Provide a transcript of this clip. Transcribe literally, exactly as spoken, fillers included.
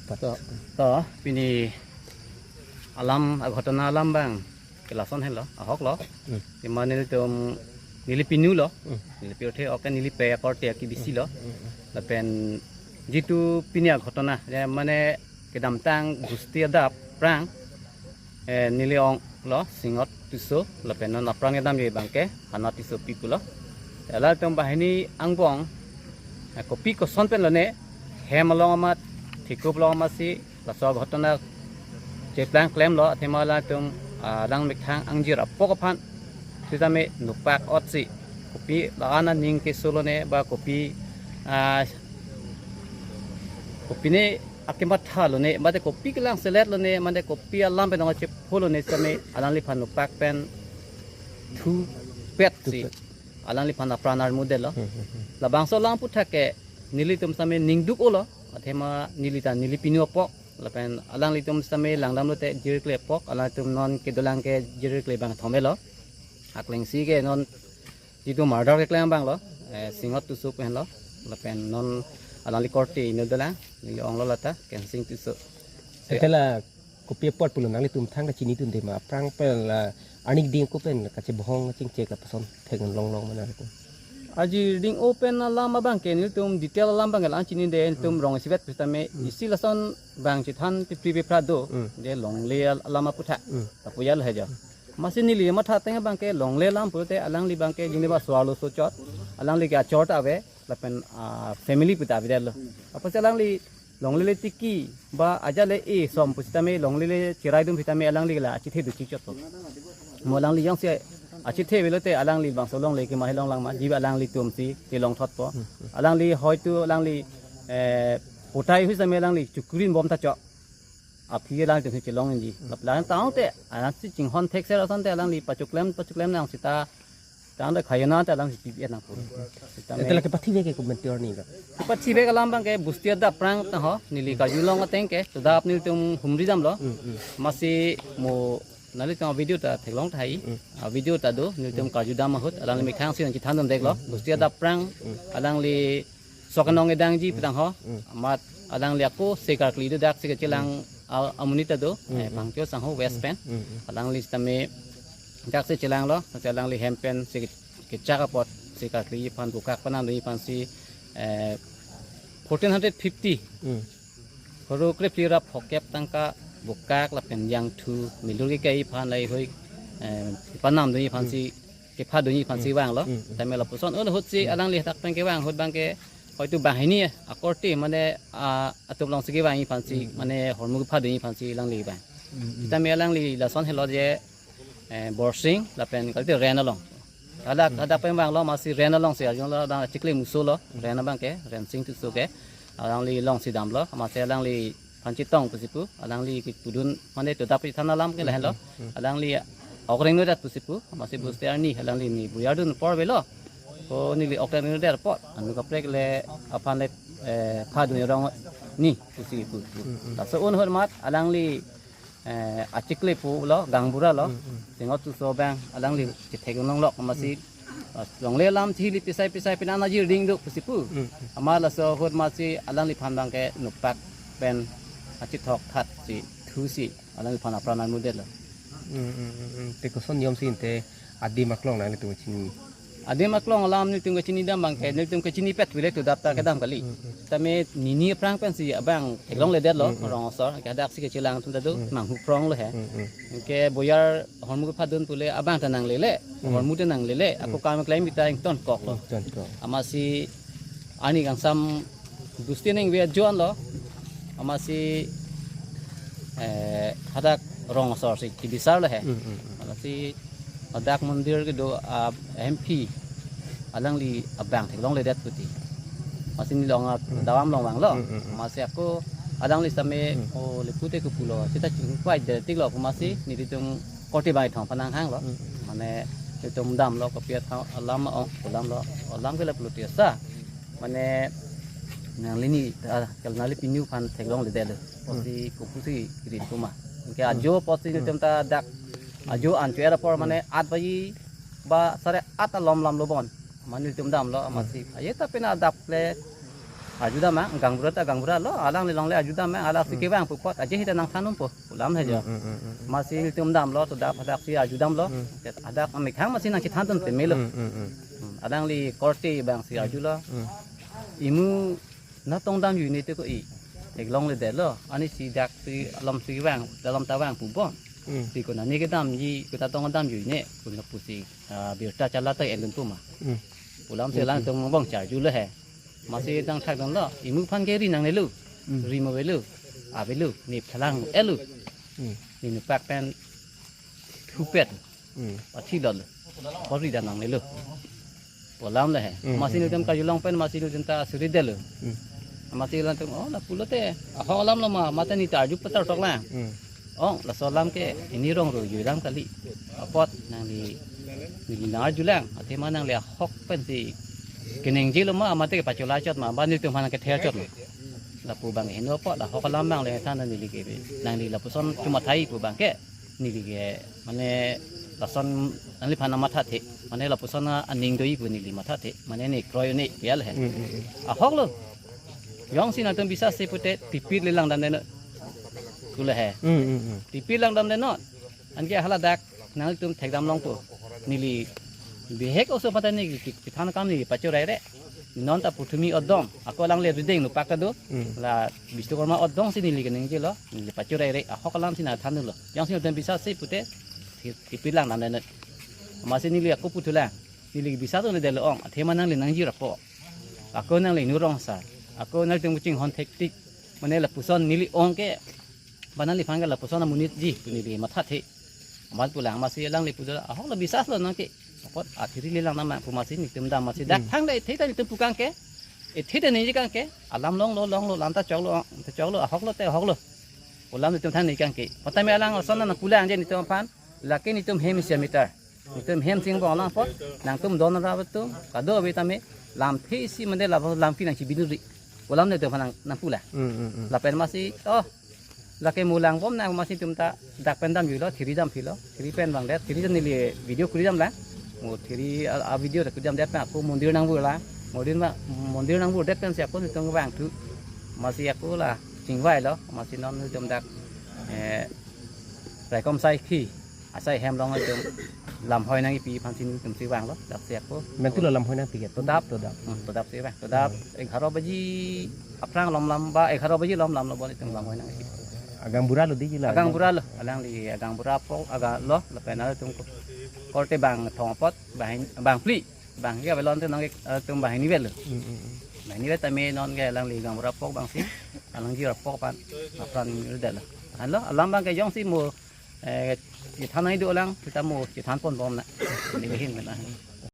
To, to, pini alam, aghotona alam abang ke lason helo, ahok lo. Hmm. Pima nelitum, neli pinu lo. Hmm. Neli pirthe oke neli pe akorte aki bisi lo. Hmm, hmm. Lapen jitu pini aghotona, ya, mane kedamtang Gusti adap aphrang, eh, neli ong lo, Singot Tisso, lapen non aphrang kedam abang ke Hana Tissopi pulo. Alangtum banghini angbong, eh, kopi koson pen lone, hem along amat, thikup along amatsi, laso aghotona cheplang klemlo, athema alangtum, ah, alang methang angjir apok aphan sitame nopak otsi, kopi la-an aning keso lone, ba kopi, ah, kopine akematha lone, mate kopi kelang selet lone, mate kopi alam pen nong chepho lone sitame alangliphan nopak pen thupetsi, thupet, alangliphan apran armudetlo. Hmm, hmm, hmm. Labangso alam aputhak ke nelitum sitame ningduk-o lo, athema neli ta neli pinu apok, lapen alanglitum sitame langdamlote jirkle apok, alangtum non kedolang ke jirkle bang thomelo. Aklengsi ke non jitu murder keklem abang lo, eh, Singot Tisso pen lo, lapen non alangli korte inut dolang, neli ong lo lata, Kensing Tisso. Ante la kopi apot pulo nanglitum thangta chinidunde ma, aphrang pen la arni ding ako pen kachebohong chingchek lapuson theklong long ma nangtum? Ajir ding-o pen alam abang ke nelitum detail alam abang ke la-an chinide, nelitum, hmm, rong isivet pusitame, hmm, isi lason abang chethan pipri piphra do, hmm, je longle al-, alam aputhak. Hmm. Lapu ya lo he jo. Amatsi neli matha ateng abang ke longle alam pulote alangli abang ke jingde ba suarlo sochot. Alangli ke achor ta ave, lapen, ah, family pu ta avedetlo. Apotsi alangli longle le tiki ba ajat le e som pusitame longle le cheraidun sitame alangli la achethe do chikchotpo. Mo alangli jongsi achethe avelote alangli bangso longle kema helong lang ma, jiba alanglitumsi kelongthotpo. Hmm, hmm. Alangli hoitu alangli, eh, potai hui sitame alangli chukurin bom ta chok. Aphi alangtum si chelong inji. Hmm. Lap lang tangte, alangsi chinghon thekser asonte alangli pachuklem, pachuklem nang sita, tangte khayana te alangsi pipi nangpo. Sitame ante la kepathivek ke komentar ni lo? Kepathivek alam abang ke Gusti adap aphrang ta ho, neli karjulong ateng ke, to adap nelitum humri damlo. Hmm, hmm. Amatsi mo nanglitum video ta theklong tahai. Hmm. Ah, video ta do, nelitum, hmm, karjudam ahut, alangli methang si nangchethan dundeklo. Hmm. Gusti adap aphrang, hmm, alangli sok anong edangji, hmm, pu tang ho. Hmm. Amat alangli ako sekarkli do, daksi kechelang, hmm, a-, amonit ta do, hmm, eh, hmm, Phangcho sangho West, hmm, pen. Hmm, hmm. Alangli sitame daksi chelanglo, si alangli hem pen si ke-, kechak apot sekarkli aphan bukak panam do aphansi, eh, fourteen hundred fifty. Hmm. Horo krephli ra phokep tangka bukak lapen jangthu milur kekai aphan lahei hui, eh, panam do aphansi, hmm, kepha do aphansi, hmm, vanglo. Hmm, hmm. Tame lapuson un ahutsi, hmm, alangli hadak pen kevang ahut abang ke hoitu banghini akorte mane, ah, atum alongsi kevang aphansi, hmm, hmm, mane hormu kepha do aphansi alangli vang. Hmm, hmm. Tame alangli lason helo je, eh, Borsing lapen kalite Ren along. Hadak, hmm, hadak pen vanglo amatsi Ren alongsi arjunlo, abang achikle muso lo, hmm, Ren abang ke, Rensing Tisso ke. Alangli alongsi damlo, amatsi alangliphan chetong pusi pu, alangli kepudun, mane to adap chethan alam ke lahenlo. Hmm, hmm. Alangli ok rengnodet pusi pu, amatsi, hmm, Gusti arni, alangli ni buyar dun apor avelo. Ko neli ok rengnodet apot, anut kaprek le aphan le, eh, phadun arong ni pusi pu. Hmm, hmm. Laso un ahut amat, alangli, eh, achikle pulo, gaonbura lo, hmm, hmm, Singot Tisso abang, alangli chetheklong lok amatsi, hmm, ah, longle alam chili pisai pisai pina na jirding do pusi pu. Hmm, hmm. Amat laso ahut amatsi alangliphan abang ke nopak pen achithok thatsi thusi alangliphan apran armudetlo. Hmm, hmm, hmm, hmm. Te koson niom si ante adim aklong nanglitum chini? Adim aklong alam nelitum kachini dam abang ke, nelitum kachinipet vile to adap ta kedam kali. Hmm, hmm. Tame nini aphrang pensi abang theklongledetlo, hmm, hmm, rong asor, ke hadaksi kechelang atum ta do, hmm, manghu phrong lo he. Hmm, hmm. Ke buyar hormu kephadun pule abang ta nanglele, hmm, hormu ta nanglele, ako, hmm, kam klem bita ingtonkoklo. Ingtonkok. Amatsi arni kangsam Gusti ningve ajoine lo, amatsi, eh, hadak rong asor si kebisar lo he. Hmm, hmm, hmm. Amatsi hadak mondir kedo, ah, M P, alangli abang theklongledet puti. Amatsi neli along, ah, hmm, dawam along vanglo. Hmm, hmm, hmm. Amatsi ako alangli sitame, hmm, o le pute ke pulo, sita chingvaidet tiklo, amatsi, hmm, nelitum korte bai thong panang hanglo. Hmm. Mane nelitum damlo, kopi athang alam ong, alam lo, alam ke la pulo tiasa. Mane nanglini, ah, kal nangli pinu aphan theklongledetlo. Hmm. Apotsi kopusi rin kuma. Anke, hmm, ajo apotsi, hmm, nelitum ta dak ajo an chu-er apor, hmm, mane at baji ba sare at alom lam lo bon. Mane nelitum damlo, hmm, amatsi. Aye ta pina adap le Arjudam ma, gaonbura ta gaonbura lo, alangli longle arjudam ma, alangsi Hmm. kevang pu apot, aje hita nangthan-un-po, pu alam he jo. Hmm, hmm, hmm, hmm, hmm. Amatsi nelitum damlo, to adap hadak si arjudamlo. Hmm. Hadak amethang amatsi nangkethan-un-un tame lo. Hmm, hmm, hmm. Hmm, alangli korte abangsi Hmm. arjulo. Hmm. Imu natong damjui ne te ko-i. Theklongledetlo, ani si dak si alam si vang, alam ta vang pu bom. Hmm. Si konane kedamji, konatong damjui ne, konat pusi, ah, birta chala ta en-un-po ma. Hmm. Pu alamsi Hmm, alang hmm. tong bong charjulo he. Amatsi nangthakdamlo, imu aphan ke ri nangnelo. Hmm. Ri mo avelo, avelo, ne phelang elo. Hmm. Ne nupak pen thupet. Hmm. Pathi lolo. Pori dam nangnelo. Pu alam le he. Hmm, Amatsi hmm, nelitum hmm. karjulong pen amatsi nelitum ta suridetlo. Hmm. Amatsi alangtum, oh, lapulote. Ahok alam lo ma, mate ne ta arju patar toklo. Hmm. Oh, laso alam ke, ini rong ro jui alam kali. Apot nangli, neli nangarjulang. Athema nangli ahok pensi keningje lo ma, mate kepachula chot ma, ba nelitum aphan kethe chot ma. Lapu abang heno apot, la ahok alam abang le than neli ke. Nangli lapuson chomathai pu abang ke. Neli ke, mane lason nangliphan namathathe. Mane lapuson aning do-i pu neli mathathe. Mane ne kroi ne pial he. Hmm, hmm, hmm. Ahok lo. Jongsi nangtum bisas si pute tipit le langdamdetnon. Pu le he. Hmm, hmm, hmm. Tipit langdamdetnon. Anke hala dak nangtum thekdam longpo. Neli bihek oso pata ne ki, ki, kethan akam neli pachorere. Non ta puthumi odong. Ako alangle rideng nupak ta do. Hmm. La Bishnu Karma odongsi neli keningjelo. Neli pachorere. Ahok alamsi nangthanlo. Jongsi nangtum bisas si pute ti-, tipit langdamdetnon. Amatsi neli ako puthulang. Neli bisas un-edetlo ong. Athema nangli nangjir apot. Ako nangli inut rong asar. Ako nangtum kachinghon thektik. Mane lapuson neli ong ke. Ba nangliphan ke lapuson amonitji pu neli mathathe. Amat pulang amatsi alangli pulo, ahok lo bisas lo nang ke. Apot athiri le langdam ma pu amatsi nelitum dam amatsi dak Hmm. thang da ethe ta nelitum pu kang ke. Ethe ta ningje kang ke. Alam longlo, longlo, lam ta choklo, ta choklo, ahok lo te ahok lo. Pu alam nelitum than ningje kang ke. Patame alang ason nangpulang je nelitum aphan. Lake nelitum hem isi ameter. Nelitum hem singbong alang apot, nangtum don ra atum, kadokave tame, lamthe isi mande la lampi nangchibinuri. Pu alam nelitum aphan nang, nangpulang. Hmm, hmm, hmm. Lapen amatsi, oh, lake mo langbom nang amatsi nelitum ta, dak pen damjuilo, thiri damphilo, thiri pen vangdet, thiri ta neli video kuri damlang. Mo thiri a, a video ta kuri damdet pen ako mondir nangbur lang. Mondir ma, mondir nangburdet pensi ako nelitum vangthu. Amatsi ako la chingvailo, amatsi non nelitum dak, eh, raikom asai khi, asai hem along nelitum lamhoi nangkipi aphansi nelitum si vanglo, dak si ako. Mentu lo lamhoi nangpi ke? To adap. To adap. Hmm, to adap si vang. To adap Hmm. egharo baji aphrang lom lam ba egharo baji lom lamlo bo nelitum lamhoi nangkipi. Agaonbura lo dei la? Agaonbura lo, alangli agaonbura apok aga lo, lapen nelitum ko-, korte bangthong apot, bang, bangphli, bang ke avelon te nonke, eh, nelitum banghini vet lo. Hmm, hmm, hmm. Banghini vet tame nonke alangli agaonbura apok abangsi, alangjir apok aphan, apran ridetlo. Anlo, alam abang ke jongsi mo, eh, chethan nangji do lang, seta mo chethan ponbom nang. Neli ahin mena.